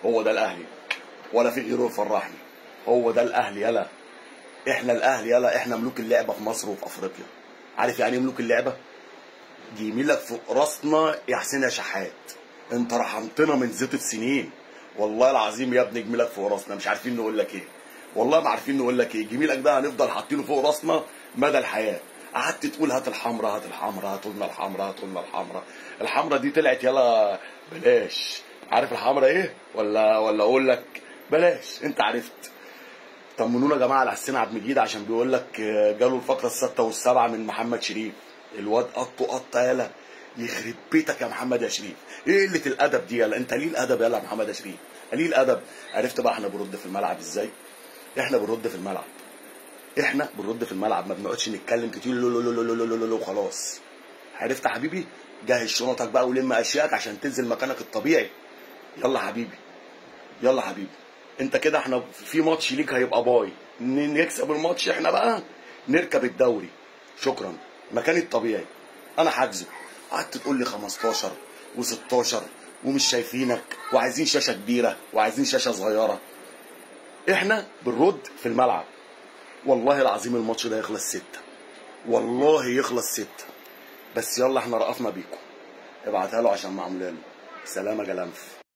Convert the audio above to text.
هو ده الاهلي، ولا في غيره يفرحني. هو ده الاهلي يلا، احنا الاهلي يلا، احنا ملوك اللعبة في مصر وفي افريقيا. عارف يعني ايه ملوك اللعبة؟ جميلك فوق راسنا يا حسين يا شحات، انت رحمتنا من زيطه سنين والله العظيم يا ابني. جميلك فوق راسنا، مش عارفين نقول لك ايه، والله ما عارفين نقول لك ايه. جميلك ده هنفضل حاطينه فوق راسنا مدى الحياة. قعدت تقول هات الحمرا هات الحمرا، هاتوا لنا الحمرا هاتوا لنا الحمرا. الحمرا دي طلعت يلا بلاش. عارف الحمرا ايه؟ ولا اقول لك بلاش، انت عرفت. طمنونا يا جماعة على حسين عبد المجيد، عشان بيقول لك جاله الفقرة السادسة والسابعه من محمد شريف. الواد قطة قطة يالا، يخرب بيتك يا محمد يا شريف، ايه قلة الادب دي يالا؟ انت قليل الادب يالا يا محمد يا شريف، قليل الادب. عرفت بقى احنا بنرد في الملعب ازاي؟ احنا بنرد في الملعب، احنا بنرد في الملعب، ما بنقعدش نتكلم كتير لو لو لو لو لو لو خلاص. عرفت يا حبيبي؟ جهز شنطك بقى ولم اشيائك عشان تنزل مكانك الطبيعي. يلا حبيبي، يلا حبيبي، انت كده احنا في ماتش ليك هيبقى باي، نكسب الماتش احنا بقى نركب الدوري. شكرا، مكاني الطبيعي انا حاجزه. قعدت تقول لي 15 و16 ومش شايفينك، وعايزين شاشة كبيرة وعايزين شاشة صغيرة. احنا بنرد في الملعب. والله العظيم الماتش ده يخلص 6، والله يخلص 6. بس يلا احنا رقفنا بيكم، ابعتها له عشان معاملة له. سلامه جلنف.